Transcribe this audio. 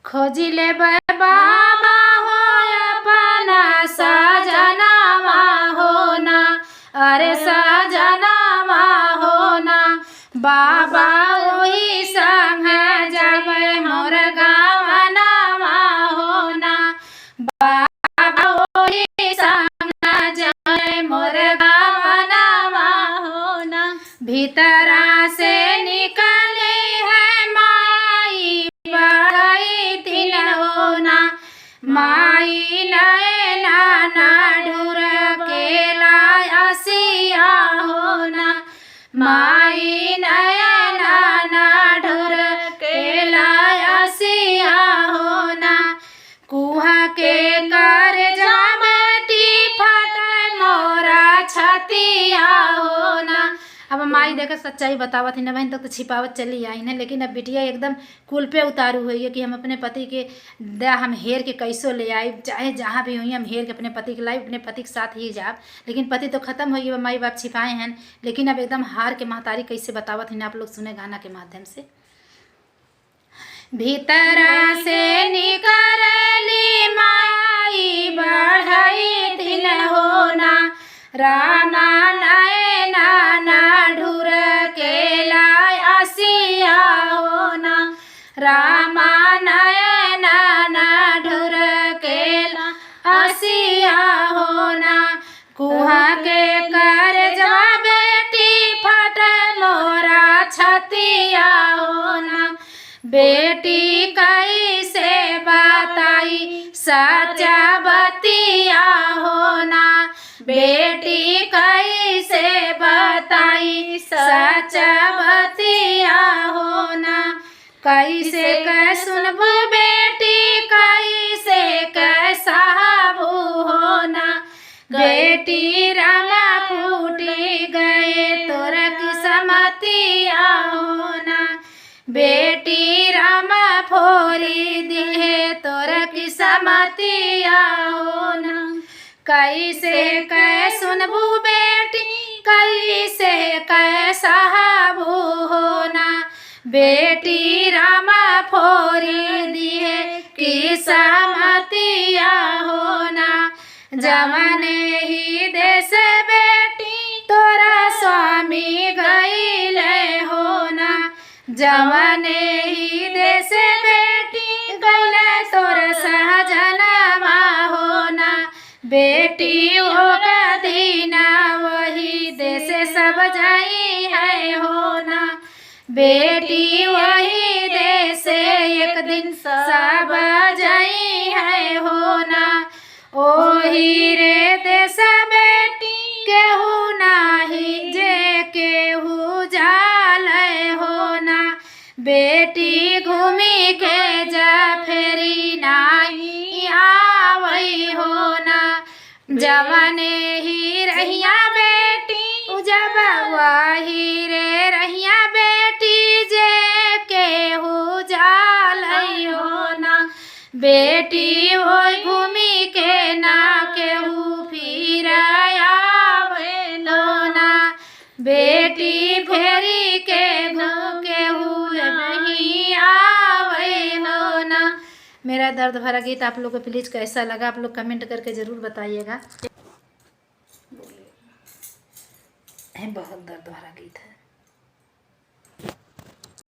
खोजी ले बाबा हो अपना सजनावा हो ना, अरे सजनावा हो ना। बाबा ओही संग जब मोर गावनावा हो ना, बाबा ओही संग जब मोर गावनावा हो ना। भीतरा से निकले है माई बढ़ई दिन होना, माई नैना ना ढूर के लासिया होना, माई नैना ना ढूर के लासिया होना। कुहा के कर जामटी फट मोरा छतिया होना। अब माई देखा सच्चाई बतावत ही ना बहन, तक तो छिपावत चली आई ना, लेकिन अब बिटिया एकदम कुल पे उतारू हुई है कि हम अपने पति के दा हम हेर के कैसो ले आई, चाहे जहाँ भी हुई हम हेर के अपने पति के लाई, अपने पति के साथ ही जाब। लेकिन पति तो खत्म हो गया, माई बाप छिपाए हैं, लेकिन अब एकदम हार के महतारी कैसे बतावत ही ना, आप लोग सुने गाना के माध्यम से। भीतरा से निकलली माई बढ़ई दिन होना, रामा नैना ना ढूर के लासिया होना, रामा नैना ना ढूर के लासिया होना। कुहा के कर जा बेटी फट मोरा छतिया होना, बेटी कैसे बताई सच्चा बतिया होना, बेटी कैसे बताई सच्चा बतिया होना। कैसे कै सुनबू बेटी कैसे कैसाबू होना, बेटी रामा फूटी गए तोर किस्मतिया होना, बेटी रामा फोरी दिहे तोर किस्मतिया होना। कैसे कै सुनबू बेटी कैसे कैसाबू होना, बेटी रामा फोरी दिहे किस्मतिया होना। जवने ही देश बेटी तोरा स्वामी गईले होना, जवने ही देश बेटी गईले तोरा सहजनवा होना। बेटी हो दीना वही देश सब जाई है होना, बेटी वही देश एक दिन सब जाई है होना। ओही रे देश बेटी केहू नाही जे केहू जाल होना, बेटी घूमी के जा फेरी नाही आवई होना। जवने ही रहिया बेटी जब वही रे रहिया बेटी जे केहू जाल होना, बेटी हो घूमी के ना केहू फिर आवे होना, बेटी फेरी के केहू नहीं आवे होना। मेरा दर्द भरा गीत आप लोग को प्लीज़ कैसा लगा आप लोग कमेंट करके ज़रूर बताइएगा। बहुत दर्द भरा गीत है।